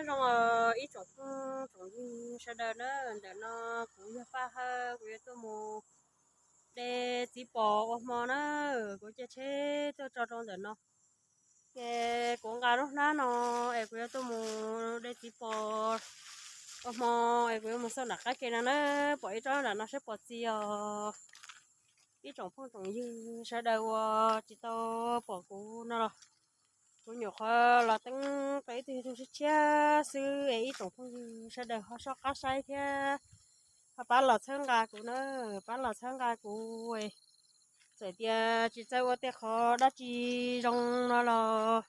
Zoo ib tsoom phooj tsoom ywg sawv daws na, ntawm no kuv yog Paj Hawj, kuv yuav tuaj mus de txiv pos ua hmo na. Kuv caij tsheb tuaj tso rau ntawm no, ces kuv nqa lub hnab no es kuv yuav tuaj mus de txiv pos ua hmo, es kuv yuav mus xauj nram qab ke no na. Pom ib tsob nram no saib pos txi os. Ib tsoom phooj tsoom ywg sawv daws uas tsis tau pom kuv no los, kuv nyuam qhuav los teeb tau ib tug YouTube tshiab tshiab xwb es ib tsoom phooj ywg sawv daws ho soj qab saib thiab ho pab los txhawb nqa kuv na, pab los txhawb nqa kuv. Txawm tias tsis txawj ua tej qhov dab tsi zoo no los,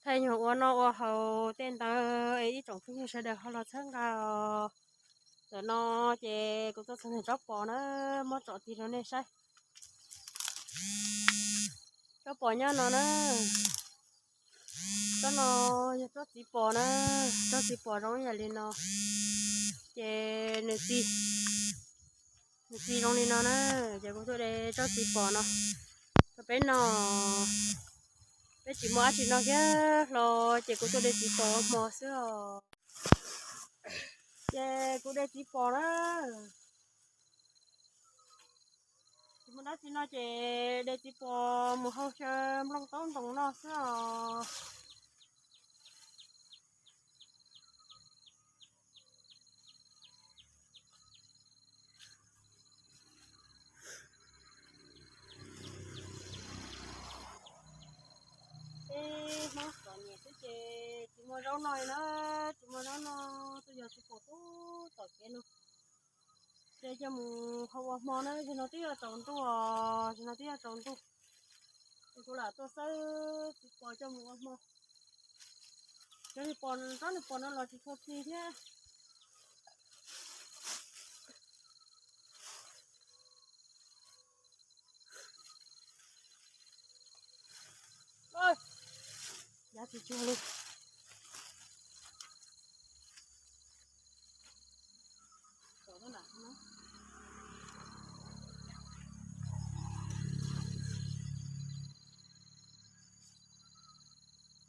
thaij nyuag ua noj ua haus tej ntawd es ib tsoom phooj ywg sawv daws ho los txhawb nqa os. Ntawm no ces kuv tuaj txog ntawm tsob pos na, muab tsom tig rau nej saib. Tsob pos nyob no na. Tsob no yog tsob txiv pos na, tsob txiv pos zoo ib yam li no. Ces nws txi, nws txi zoo li no na. Ces kuv tuaj de tsob txiv pos no rau peb noj. Peb tsis muaj dab tsi noj thiab hlo, ces kuv tuaj de txiv pos hmo xwb os. Ces kuv de txiv pos na, tsis muaj dab tsi noj ces de txiv pos mus hau xyaw nplooj taub ntoos noj xwb os. Peb Hmoob txom nyem xwb ces tsis muaj zaub noj li na, tsis muaj zaub noj, tuaj yog txiv pos tub tom kev no. Ces coj mus hau ua hmo na, zaum no twb yuav tsaus ntuj os, zaum no twb yuav tsaus ntuj. Ces kuv lam tuaj xawb txiv pos coj mus ua hmo. Cov txiv pos, tsob txiv pos no los tsis tshua txi thiab. Yav tsis tsuag li.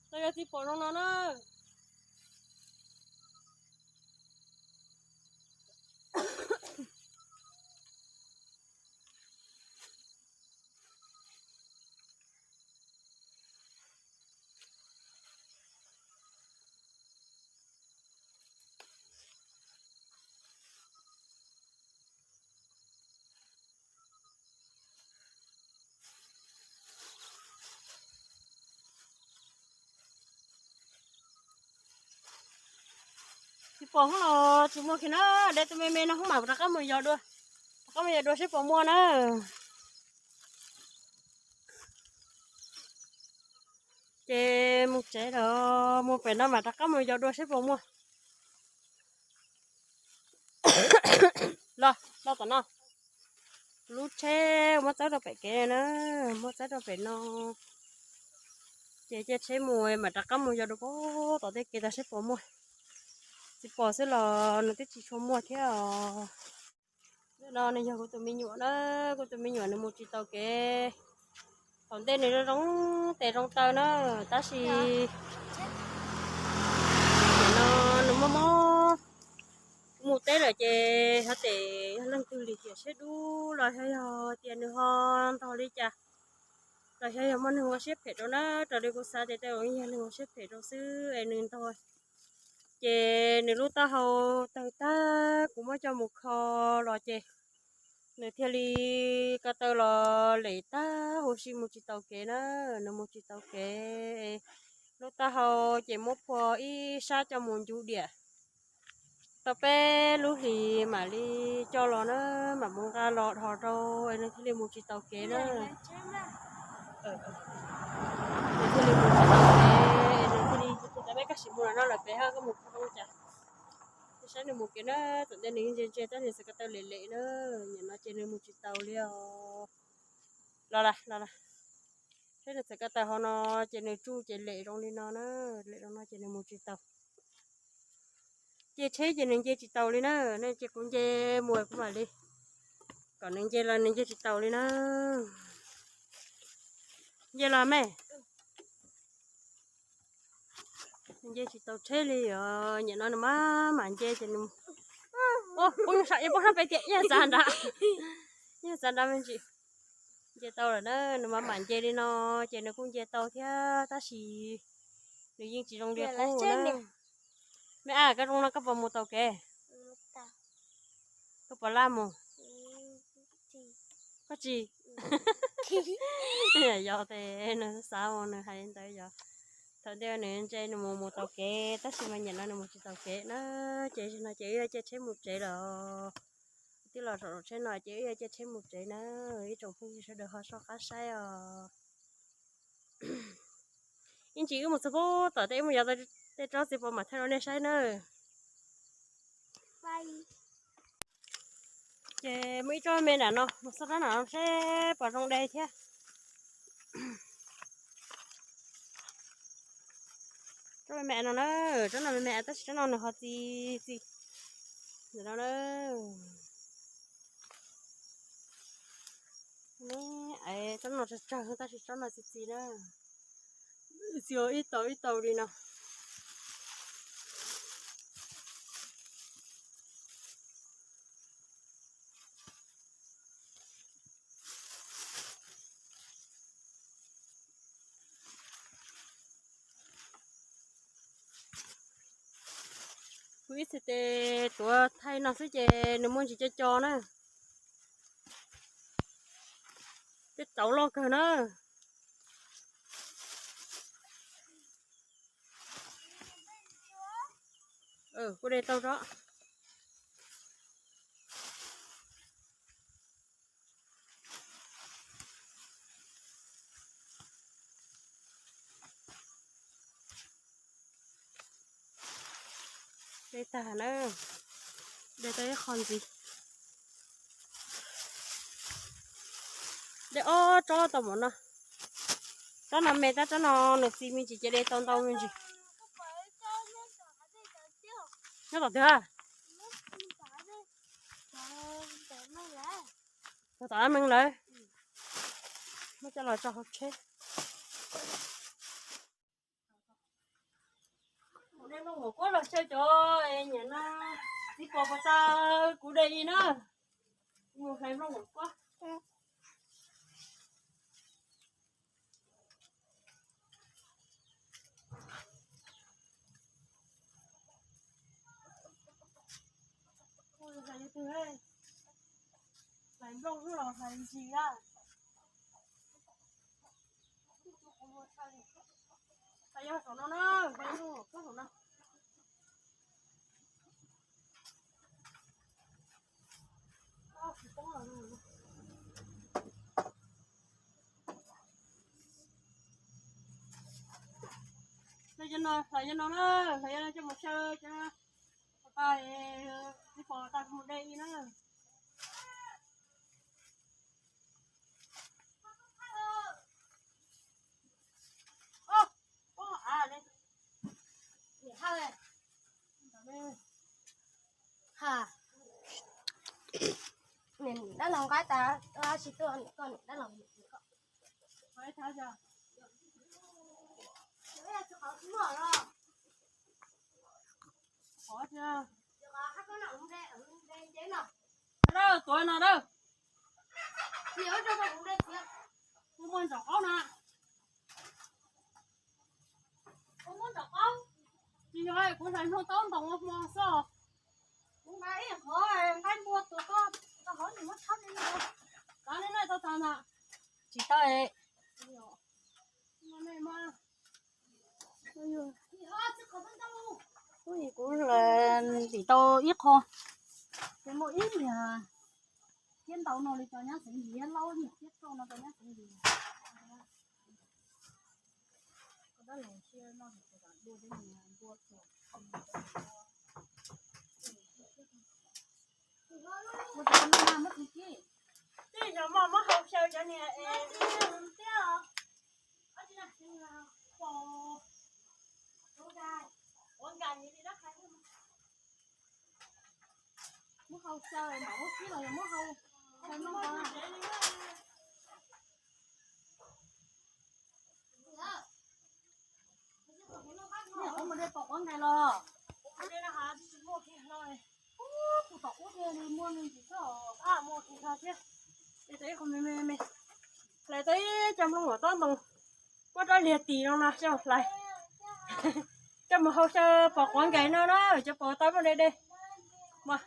Tau yog txiv pom zoo no na. Tsis pom hub los tsis muaj kiag na, de tus me me no hub mam rov qab mus yos dua, rov qab mus yos dua seb puas muaj na. Ces mus tsev lawm, mus pem no mam rov qab mus yos dua seb puas muaj. Los, los tom no. Lub tsheb muab txawb rau pem kev na, muab txawb rau pem no. Ces caij tsheb mus mam rov qab mus yos dua pem tom tej kev tod seb puas muaj. Txiv pos xwb los nws twb tsis tshua muaj thiab os. No nws yog kuv tus me nyuam na, kuv tus me nyuam nws mus tsis taus kev. Thaum ntej nws zoo zoo tes zoo taw na, tab sis nim no nws mob mob. Kuv mus teb lawm ces hov tes yog leej twg lim tiam siab dub los xyov yog tias nws ho ntog li cas, los xyov yog muaj neeg ua siab phem rau na, raws li kuv xav ces tej zaum yog neeg ua siab phem rau xwb es nws ntog. Ces nws lub taub hau tawg tag kuv muab coj mus kho los ces nws thiaj li ko taw los lem tag huv si mus tsis taus kev na, nws mus tsis taus kev. Lub taub hau ces muab phua ib sab coj mus ncu diam tau peb lub hlis mam li coj los na, mam mus nqa los dhos rau es nws thiaj li mus tsis taus kev na. Nws thiaj li mus tsis taus kev, nws thiaj li, peb koj sim mus no lawm pem koj mus pem zoo cas. Saib nws mus kev na, thaum ntej nws ntse ntse tab nws txawm ko taw lem lem na, nim no ces nws mus tsis taus li os. Los las, los las. Saib nws txawm ko taw hauv no ces nws tsuj ces lem zoo li no na, lem zoo no ces nws mus tsis taus. Nce tsheb ces nws nce tsis taus li na, nws ces kuv nce mus kuv mam li kom nws nce los nws nce tsis taus li na. Nce los me. Nce tsis tau tsheb li os, nim no nws mam mam nce ces nws, ua poob sab, poob sab pem tias ib xav nrad, ib xav nrad me ntsis. Nce tau lawm na, nws mam mam nce li no ces nws kuj nce tau thiab tab sis nws yeej tsis zoo li qub na. Me ab, koj zoo no koj puas mus taus kev? Koj puas laj mus? Koj tsis? Yog tes nws xav mus nws hais li ntawd yog. Thaum ntej nws ntse nws mus mus taus kev tab sis mas nim no nws mus tsis taus kev na, ces no ces wb yuav caij tsheb mus tsev lawm. Twb los zaum tsheb no ces wb yuav caij tsheb mus tsev na. Ib tsoom phooj ywg sawv daws ho soj qab saib os. Ib ntsis wb mus txog pem tom tej wb mus yos tej tsob txiv pos mam thaij rau nej saib nawb. Ces muaj ib tsob me nram no, mus xauj tsob nram no seb puas zoo de thiab. Tsob me me no na, tsob no me me tab sis tsob no nws ho txi txi ntawm no na. Tsob no tsawg tsawg tab sis tsob no txi txi na. Txi ib tau ib tau li no. Kuv ib txhais tes tuav thaij no xwb ces nws muaj ntsis co co na. Tej tauv loj kawg na. Kuv de tau tsob. De tag na, de tau ib qho ntxiv. De ob tsob tau npaum no. Tsob no me tab tsob no nws txi me ntsis ces de tau ntau me ntsis. Nyob tom twg? Tau tom ab meej lawm. Muab coj los tso hauv tsheb. Kuv de nplooj npaum kuab los xyaw cov niam no, txiv pos puas tau kuv de li na. Mus hlais nplooj npaum kuab. Hlais nplooj los hlais ntsis a. Hlais yog saum no na, hlais nplooj kuab saum no. Hlais cov no, hlais cov no na, hlais cov no coj mus xyaw cov, tsis pom tau mus de li na. Niam dab laug nqa tas, tsis tuaj niam koj niam dab laug. Tuav no na. Kuv muaj ntsaum qaub na. Tsis yog, kuv hlais nplooj taub ntoos ua hmo xwb. Kuv nqa ib qho nqaij npua tuav koj, koj hov nws muab tshab li no. Kav li no tau tas ntag. Tsis tau. Kuv ntxim tau ib qho, ces muaj ib niag thiab ntau no li cov nyab xeev Yis laub, niag thiab rau no cov nyab xeev Yis. Tej zaum muab hau xyaw cov niag es. Muab hau xyaw mam muab kib los yog muab hau xyaw noj. Los, kuv tom ub muaj me ntsis xwb, muaj ntsis thiab. Ces tau ib qho me me, hlais tau ib co nplooj huam tob ntoo, muab rab liag tis no no coj hlais, coj mus hau xyaw pos quav nkaus no na, cov pos tau muaj de de. Mas